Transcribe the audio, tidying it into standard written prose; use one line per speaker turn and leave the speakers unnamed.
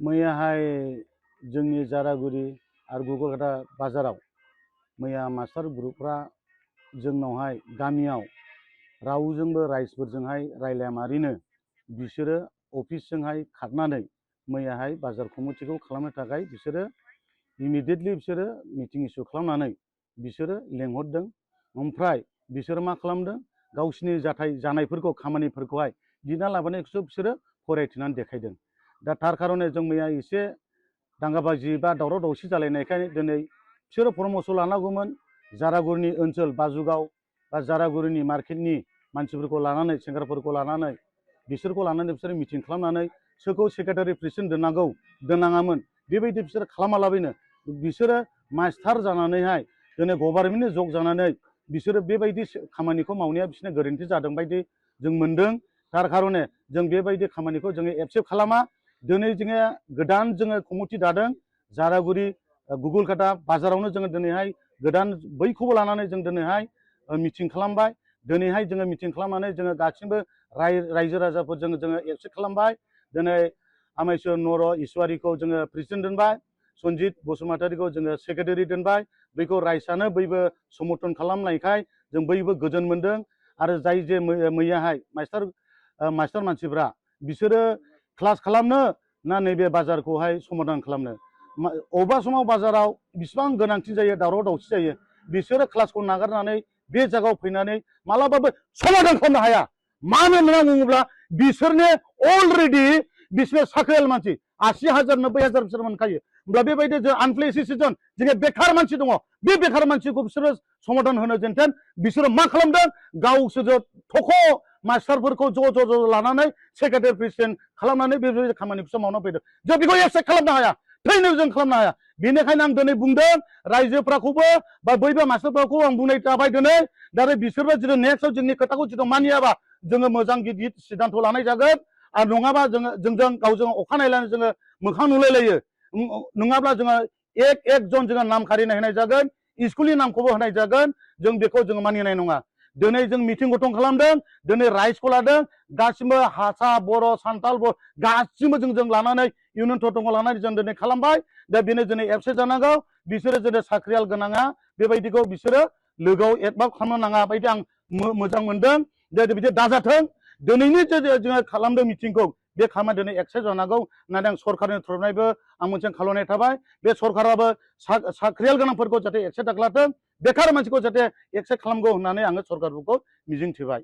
मैयाहाय जोंनि जारागुरि आरो गुगलकाटा बाजाराव मैया मास्टार ग्रुपफ्रा जोंनावहाय गामियाव रावजोंबो रायजोफोरजोंहाय रायलायामारिनो बिसोरो अफिसजोंहाय खारनानै मैयाहाय बाजार कमिटिखौ खालामनो थाखाय बिसोरो इमिडियेटलि बिसोरो मिटिं इस्यु खालामनानै बिसोरो लेंहरदों। ओमफ्राय बिसोरो मा खालामदों, गावसिनि जानायफोरखौ खामानिफोरखौहाय दिना लाबोनायखौसो बिसोरो फरायथिनानै देखायदों। दा थार कारणे जों मैया एसे दांगाबाजि बा दावराव दावसि जालायनायखाय दिनै बिसोरो परामर्श लानांगौमोन। जारागुरिनि ओनसोल बाजुगाव बा जारागुरिनि मार्केटनि मानसिफोरखौ लानानै सेंग्राफोरखौ लानानै बिसोरखौ लानानै बिसोरो मिटिं खालामनानै सोरखौ सेक्रेटारि प्रेसिडेन्ट दोननांगौ दोननाङामोन बेबायदि बिसोरो खालामालाबायनो बिसोरो मास्टार जानानैहाय दिनै गभर्नमेन्टनि जग जानानै बिसोरो बेबायदि खामानिखौ मावनाया बिसोरना गोरोन्थि जादों बायदि जों मोनदों। थार कारणे जों बेबायदि खामानिखौ जोङो एक्सेप्ट खालामा। दिनै जोङो गोदान जोङो कमिटि दादों जारागुरि गुगलकाटा बाजारावनो जोङो दिनैहाय गोदान बैखौबो लानानै जों दिनैहाय मिटिं खालामबाय। दिनैहाय जोङो मिटिं खालामनानै जोङो गासिबो रायजो राजाफोरजों जोङो एक्सेप्ट खालामबाय। दिनै आमायस्वर नर' इसवारिखौ जोङो प्रेसिडेन्ट दोनबाय, सन्जित बसुमतारीखौ जोङो सेक्रेटारि दोनबाय। बैखौ रायजोआनो बयबो समर्थन खालामनायखाय जों बयबो गोजोन मोनदों। आरो जाय जे मैयाहाय मास्टार मानसिफ्रा बिसोरो क्लास खालामनो ना नैबे बाजारखौहाय समाधान खालामनो, अबेबा समाव बाजाराव बिसिबां गोनांथि जायो, दावराव दावसि जायो, बिसोरो क्लासखौ नागारनानै बे जायगायाव फैनानै मालाबाबो समाधान खालामनो हाया। मानो होनना बुङोब्ला बिसोरनो अलरेडि बिसोरनो साख्रियाल मानसि 80,000 90,000 बिसोर मोनखायो। होमब्ला बेबायदि जों आनप्लेस सिटिजेन जोंनि बेखार मानसि दङ, बे बेखार मानसिखौ बिसोरो समाधान होनो जेनथेन बिसोरो मा खालामदों, गावसोर थख' मास्टारफोरखौ ज' लानानै सेक्रेटारि प्रेसिडेन्ट खालामनानै बेबायदि खामानिखौसो मावना फैदों। जों बेखौ एक्सेप्ट खालामनो हाया, थैनो जों खालामनो हाया। बेनिखायनो आं दिनै बुंदों रायजोफ्राखौबो बा बयबो मास्टारफोरखौ आं बुंनाय जाबाय दिनै। दा बिसोरबो जुदि नेक्स्टआव जोंनि खोथाखौ जुदि मानियाबा जोङो मोजां गिदिर सिद्धान्त लानाय जागोन। आरो नङाबा जोंजों गावजों अखानायनानै जोङो मोखां नुलायलायो। नङाब्ला जोङो एक जन जोङो नाम खारिनाय होनाय जागोन, स्कुलनि नामखौबो होनाय जागोन। जों बेखौ जोङो मानिनाय नङा। दिनै जों मिटिं गठन खालामदों, दिनै राइजखौ लादों, गासिबो हारसा बर' सान्थाल गासिबो जों लानानै इउनियन थथंखौ लानानै जों दिनै खालामबाय। दा बेनो दिनै एबसेन्ट जानांगौ। बिसोरो दिनै साख्रियाल गोनाङा बेबायदिखौ बिसोरो लोगोआव एडभाब खालामनो नाङा बायदि आं मोजां मोनदों। जे बिदि दाजाथों। दिनैनि जोङो खालामदों मिटिंखौ, बे खामानिया दिनै एक्सेप्ट जानांगौ होननानै आं सरकारनि थरफनिफ्रायबो आं मोनसे खावलायनाय थाबाय। बे सरकाराबो साख्रियाल गोनांफोरखौ जाहाथे एक्सेप्ट दाखालाथों, बेखार मानसिखौ जाहाथे एक्सेप्ट खालामगौ होननानै आङो सरकारफोरखौ मिजिंथिबाय।